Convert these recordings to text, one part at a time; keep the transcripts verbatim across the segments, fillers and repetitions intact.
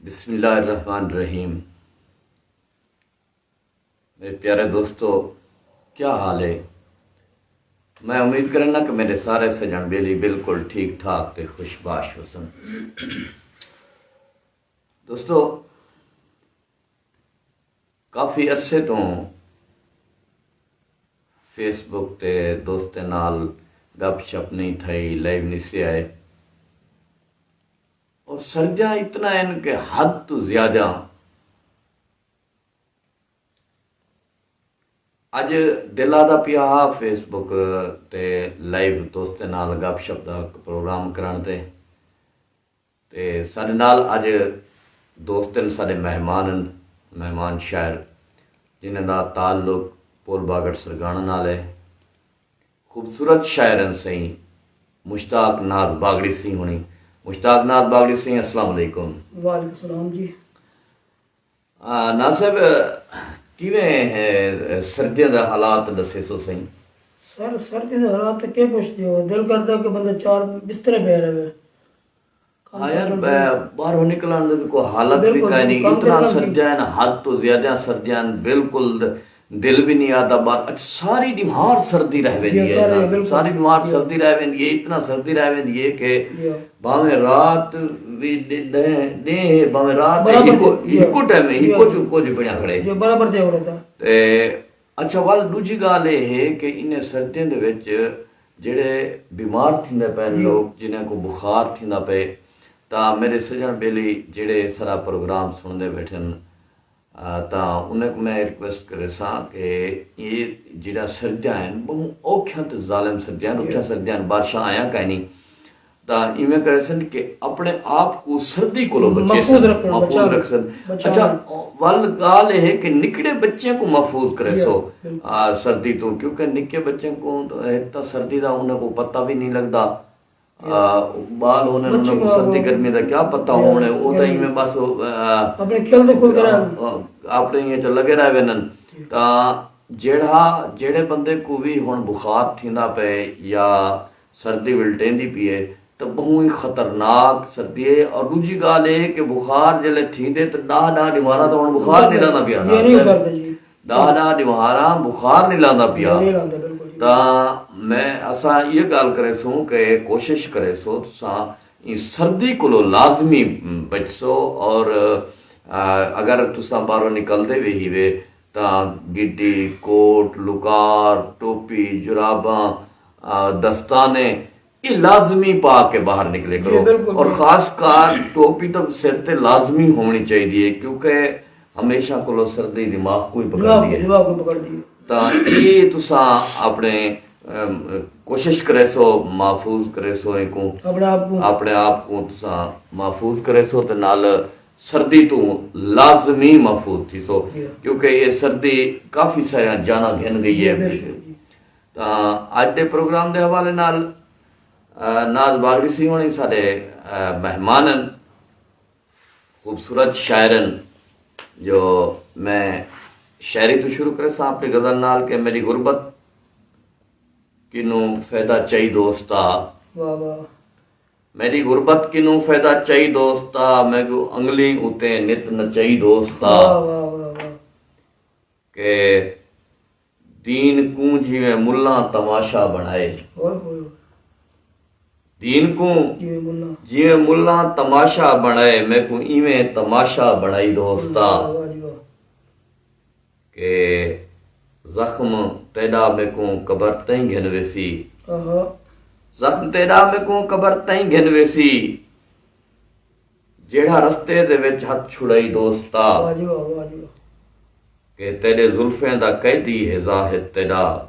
بسم اللہ الرحمن الرحیم۔ میرے پیارے دوستو، کیا حال ہے؟ میں امید کرنا کہ میرے سارے سجن بیلی بالکل ٹھیک ٹھاک تے خوش باش ہوسن۔ دوستو، کافی عرصے توں فیس بک تے دوستیں نال گپ شپ نہیں تھئی، لائیو نہیں سے آئے، اور سردیاں اتنا ہیں کہ حد تو زیادہ۔ اڄ دل آہدا پیا ہا فیس بک تے لائیو دوستیں نال گپ شپ دا پروگرام کرݨ تے۔ تے ساݙے نال اڄ دوست ہن، ساݙے مہمان ہن، مہمان شاعر، جنہاں دا تعلق پول باگڑ سرگاݨا نال ہے۔ خوبصورت شاعر ہن سئیں مشتاق ناز باگڑی سئیں ہونی۔ مشتاق ناز باگڑی سئیں، السلام علیکم۔ وعلیکم السلام جی۔ آ، ناز صاحب، کیویں ہے سردیاں دا حالات ݙسیسو سئیں؟ سر، سردی دے حالات تے کے پچھدے ہو؟ دل کردا کہ بندہ چار بسترے پئے رہے۔ ہاں یار، ب-، باہروں نکلݨ دی کوئی حالت بھی کائے نہیں۔ اتنا سردیاں ہیں، حد تو زیادہ سردیاں ہیں، بالکل دل بھی نہیں آتا باہر۔ اچھا، ساری ڈیوار سردی رہ ویندی ہے، ساری ڈیوار سردی رہ ویندی ہے، اتنا سردی رہ ویندی ہے کہ بھاویں رات بھی ݙے-، ݙے-، ݙینہہ ہے، بھاویں رات ہے، ہکو، ہکو ٹائم ہے، ہکو چ کجھ بݨیا کھڑے۔ تے اچھا، ول ݙوجھی ڳالھ اے ہے کہ انہیں سردیاں دے وچ جیڑھے بیمار تھیندے پئن لوک، جنہیں کوں بخار تھیندا پئے، تاں میرے سڄݨ ٻیلی جیڑھے سارا پروگرام سݨدے ٻیٹھن، آ، تاں انہیں کوں میں ریکویسٹ کریساں کہ اے جیڑھا سردیاں ہن، ٻہوں اوکھیاں تے ظالم سردیاں ہن، رکھیاں سردیاں ہن، بارشاں آیاں کائنی۔ تاں ایویں کریسن کہ اپݨے آپ کوں سردی کولوں بچیسن، محفوظ رکھسن۔ اچھا، ول ڳالھ اے ہے کہ نکڑے بچیاں کوں محفوظ کریسو، آ، سردی توں، کیونکہ نکے بچیاں کوں تاں ہک تاں سردی دا انہیں کوں پتہ وی نہیں لڳدا۔ آ، ٻال ہوندن، انہیں کوں سردی گرمی دا کیا پتہ ہووݨے، او تاں ایویں بس، آ، اپݨے کھیل دے کھل کر آ، آ، اپݨے ایویں چ لڳے رہ ویندن۔ تاں جیڑھا، جیڑھے بندے کوں وی ہݨ بخار تھیندا پئے یا سردی ولٹیندی پئی ہے، تاں ٻہوں ہی خطرناک سردی ہے۔ اور ݙوجھی ڳالھ اے کہ بخار جیلے تھیندے تاں ݙاہ ݙاہ ݙیوارا تاں ہݨ بخار نہیں لہندا پیا۔ ݙاہ ݙاہ ݙیوارا بخار نہیں لہندا پیا۔ تاں میں، اساں یہ ڳالھ کریسوں کہ کوشش کریسو تساں ایں سردی کولو لازمی بچسو۔ اور، آ، اگر تساں ٻاہروں نکلدے وی ہیوے تاں گڈی، کوٹ، لکار، ٹوپی، جراباں، آ، دستانے، اے لازمی پا کے ٻاہر نکلے کرو۔ اور خاص کر ٹوپی تاں سر تے لازمی ہووݨی چاہیدی ہے، کیونکہ ہمیشہ کولو سردی دماغ کوں ہی پکڑدی ہے۔ تاں اے تساں اپݨے، ام، کوشش کریسو، محفوظ کریسو اینکوں۔ اپݨے آپ کوں تساں محفوظ کریسو تے نال سردی توں لازمی محفوظ تھیسو، کیونکہ اے سردی کافی ساریاں جاناں گھن ڳئی ہے۔ تاں اڄ دے پروگرام دے حوالے نال، آ، ناز باغڑی سئیں ہوݨی ساݙے، آ، مہمان ہن، خوبصورت شاعر ہن، جو میں شاعری توں شروع کریساں اپݨی غزل نال کہ میݙی غربت کنوں فائدہ چائی دوستا۔ واہ واہ۔ میݙی غربت کنوں فائدہ چائی دوستا، میکوں انگلیں اتے نت نچائی دوستا۔ واہ واہ واہ واہ۔ کہ دین کوں جیویں ملاں تماشا بݨائے۔ اوئے ہوئے ہوئے۔ دین کوں جیویں ملاں۔ جیویں ملاں تماشا بݨائے، میکوں ایویں تماشا بݨائی دوستا۔ واہ واہ جی واہ۔ کہ زخم تیݙا میکوں قبر تئیں گھن ویسی۔ آہا۔ زخم تیݙا میکوں قبر تئیں گھن ویسی۔ جیڑھا رستے دے وچ ہتھ چھڑائی دوستا۔ واہ جی واہ، واہ جی واہ۔ کہ تیݙے زلفیں دا قیدی ہے زاہد تیݙا،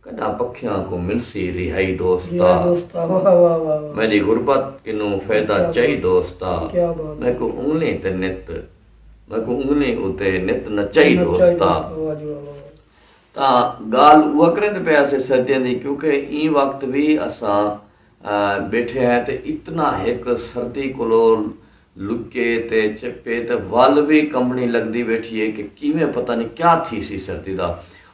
کݙاں پکھیاں کوں ملسی رہائی دوستا۔ رہائی دوستا، واہ واہ واہ واہ۔ میݙی غربت کنوں فائدہ چائی دوستا، کیا بات ہے۔ میکوں انگلیں تے نت، میکوں انگلیں اتے نت نچائی دوستا۔ واہ جی واہ، واہ واہ۔ تاں ڳالھ اوہا کریندے پئے ہاسے سردیاں دی، کیونکہ ایں وقت وی اساں، آ، ٻیٹھے ہیں تے اتنا ہک سردی کولو لکے تے چپے تے ول وی کمبݨی لڳدی ٻیٹھی ہے کہ کیویں پتہ نہیں کیا تھیسی سردی دا۔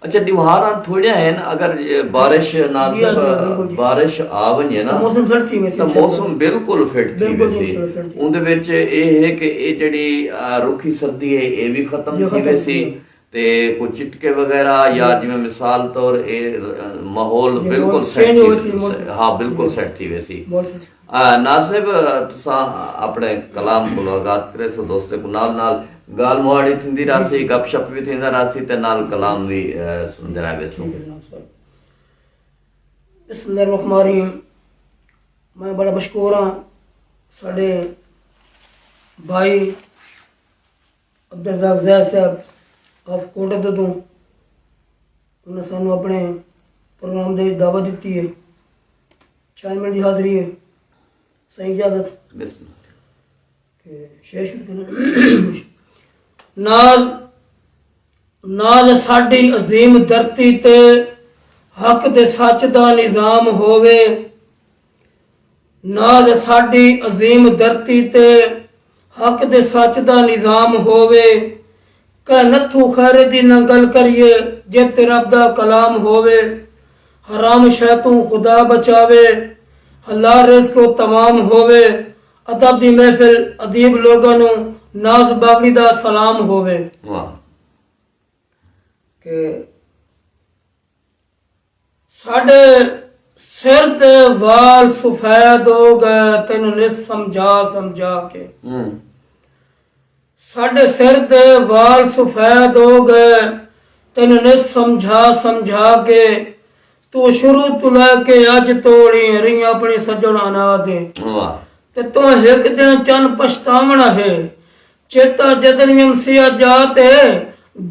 اچھا، ݙیوہاراں تھوڑیاں ہن، اگر بارش ناصر، بارش آ ونڄے نا، موسم سیٹ تھی ویسی، موسم بالکل فٹ تھی ویسی۔ اوندے وچ اے ہے کہ اے جیڑھی رکھی سردی ہے، اے وی ختم تھی ویسی۔ تے کوئی چٹکے وغیرہ یا جویں مثال طور اے ماحول بالکل سیٹ تھی ویسی۔ ہاں، بالکل سیٹ تھی ویسی۔ ناصر، تساں اپݨے کلام کولو آغاز کریسو، دوستیں کوں نال نال ڳالھ مہاڑی تھیندی رہسی، گپ شپ وی تھیندا رہسی تے نال کلام وی سݨدے رہ ویسوں۔ بسم اللہ الرحمن الرحیم۔ میں بڑا مشکور ہاں ساڈے بھائی عبدالرزاق زید صاحب آف کوٹا ددوں، انہاں سانوں اپنے پروگرام دے وچ دعوت دتی ہے۔ چار منٹ دی حاضری ہے۔ سائیں اجازت۔ بسم اللہ۔ کہ شعر شروع کرنا۔ ناز، ناز ساڈی عظیم دھرتی تے حق دے سچ دا نظام ہووے۔ ناز ساڈی عظیم دھرتی تے حق دے سچ دا نظام ہووے۔ کہہ نتھو خیر دی نہ گل کریے، جے تے رب دا کلام ہووے۔ حرام شے توں خدا بچاوے، حلال رزق و تمام ہووے۔ ادب دی محفل، ادیب لوگاں نوں ناز باغڑی دا سلام ہووے۔ واہ۔ کہ ساڈے سر دے وال سفید ہو گئے، تینوں نس سمجھا سمجھا کے۔ ساڈے سر دے وال سفید ہو گئے، تینوں نس سمجھا سمجھا کے۔ تو شروع تو لے کے اج توڑی رہی اپنی سجن انا دے۔ تے تو ہک دن چن پچھتاونا ہے۔ چیتا جدن وی امسیا جا تے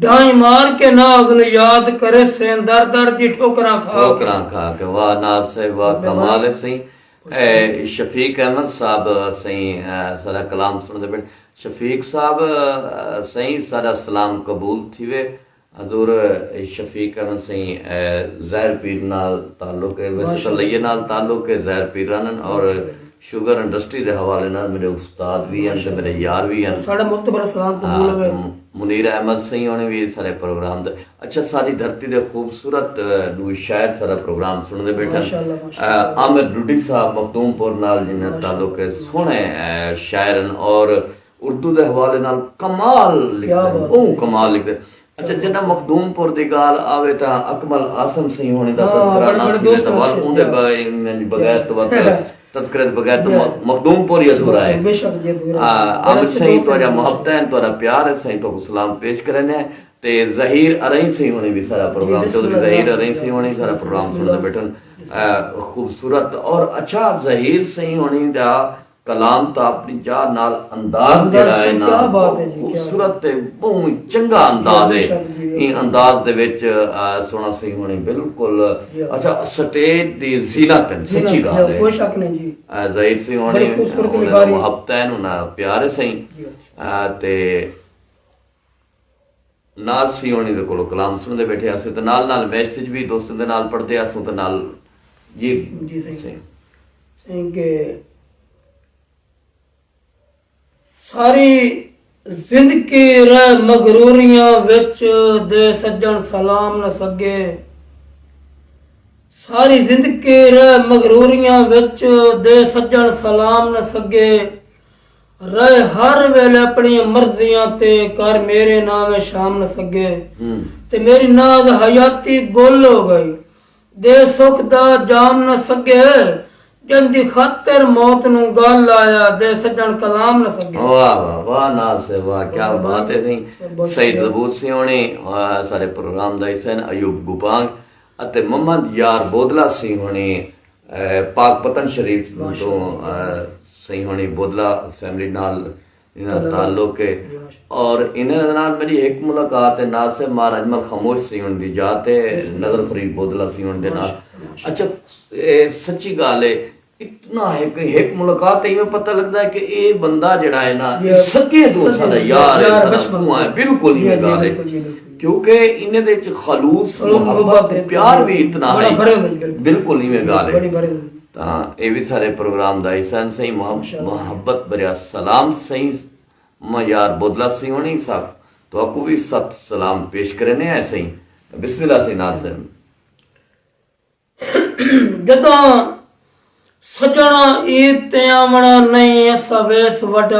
ڈھائیں مار کے ناز نو یاد کرے سین در در دی ٹھوکراں کھا کے۔ ٹھوکراں کھا کے۔ واہ ناز صاحب، واہ، کمال ہے سائیں۔ اے شفیق احمد صاحب سائیں، سارا کلام سن دے بیٹھے۔ شفیق صاحب سائیں، سارا سلام قبول تھیوے۔ حضور شفیق احمد سائیں، زہر پیر نال تعلق ہے، ویسے تو لئیے نال تعلق ہے، زہر پیر رنن اور شوگر انڈسٹری دے حوالے نال میرے استاد بھی ہیں تے میرے یار بھی ہیں۔ ساڈا مختصر سلام قبول ہوے۔ منیر احمد سائیں ہونے بھی سارے پروگرام دے۔ اچھا، ساری دھرتی دے خوبصورت ݙو شاعر سارا پروگرام سن دے بیٹھے۔ عامر ڈڈی صاحب مخدوم پور نال جنہیں تعلق ہے، سوہنے شاعر ہیں اور اردو دے حوالے نال کمال لکھدے، بہوں کمال لکھدے۔ اچھا، جݙاں مخدوم پور دی ڳالھ آوے تاں اکمل عاصم سئیں ہوݨیں دا تذکرہ نہ تھیوے تاں ول اوندے بغیر تاں ول تذکرے دے بغیر تاں مخدوم پور ہی ادھورا ہے۔ عامر سئیں، تہاݙا محبتاں ہن، تہاݙا پیار ہے سئیں، تہاکوں سلام پیش کریندے ہیں۔ تے ظہیر ارئیں سئیں ہوݨیں وی سارا پروگرام، چوہدری ظہیر ارئیں سئیں ہوݨیں سارا پروگرام سݨدے بیٹھن۔ خوبصورت اور اچھا، ظہیر سئیں ہوݨیں دا کلام تاں اپݨی جاہ نال انداز جیڑھا ہے نا، بہوں خوبصورت تے بہوں چنگا انداز ہے۔ ایں انداز دے وچ سوہݨا سئیں ہوݨیں بالکل اچھا سٹیج دی زینت ہن، سچی ڳالھ ہے۔ ظہیر سئیں ہوݨیں انہاں دا محبت ہے، انہاں دا پیار ہے سئیں۔ تے ناز سئیں ہوݨیں دے کولوں کلام سݨدے بیٹھے ہاسے تے نال نال میسج وی دوستاں دے نال پڑھدے ہاسوں تے نال جی جی سئیں۔ سئیں کہ ساری زندگی رہ مغروریاں وچ دے سجݨ سلام نہ سڳے۔ ساری زندگی رہ مغروریاں وچ دے سجݨ سلام نہ سڳے۔ رہ ہر ویلے اپݨیاں مرضیاں تے کر میرے ناویں شام نہ سڳے۔ تے میری ناز حیاتی گل ہو ڳئی، دے سکھ دا جام نہ سڳے۔ جن دی خاطر موت نوں گل آیا، دے سجݨ کلام نہ سڳے۔ واہ واہ واہ ناز صاحب واہ، کیا بات ہے۔ سئیں سعید زبور سئیں ہوݨیں سارے پروگرام دا حصہ ہن، ایوب گوپانگ اتے محمد یار بودلا سئیں ہوݨیں پاک پتن شریف توں سئیں ہوݨیں بودلا فیملی نال انہاں دا تعلق ہے۔ اور انہاں دے نال میݙی ہک ملاقات ہے ناز صاحب مار اجمل خاموش سئیں ہوݨیں دی جاہ تے نظر فرید بودلا سئیں ہوݨیں دے نال۔ اچھا، سچی ڳالھ ہے، اتنا ہک ہک ملاقات تے ایویں پتہ لڳدا ہے کہ اے بندہ جیڑھا ہے نا، اے سکیں توں ساݙا یار ہے، ساݙا سواں ہے۔ بالکل ایویں ڳالھ ہے، کیونکہ انہاں دے وچ خلوص، محبت، پیار وی اتنا ہے۔ بالکل ایویں ڳالھ ہے۔ تاں اے وی سارے پروگرام دا حصہ ہن سئیں۔ محبت بھریا سلام سئیں۔ میں یار بودلا سئیں ہوݨیں ساکوں تہاکوں وی ست سلام پیش کریندے ہیں سئیں۔ بسم اللہ سائیں ناز صاحب۔ جدوں سجݨا عید تے آوݨا نئیں، اساں ویس وݙا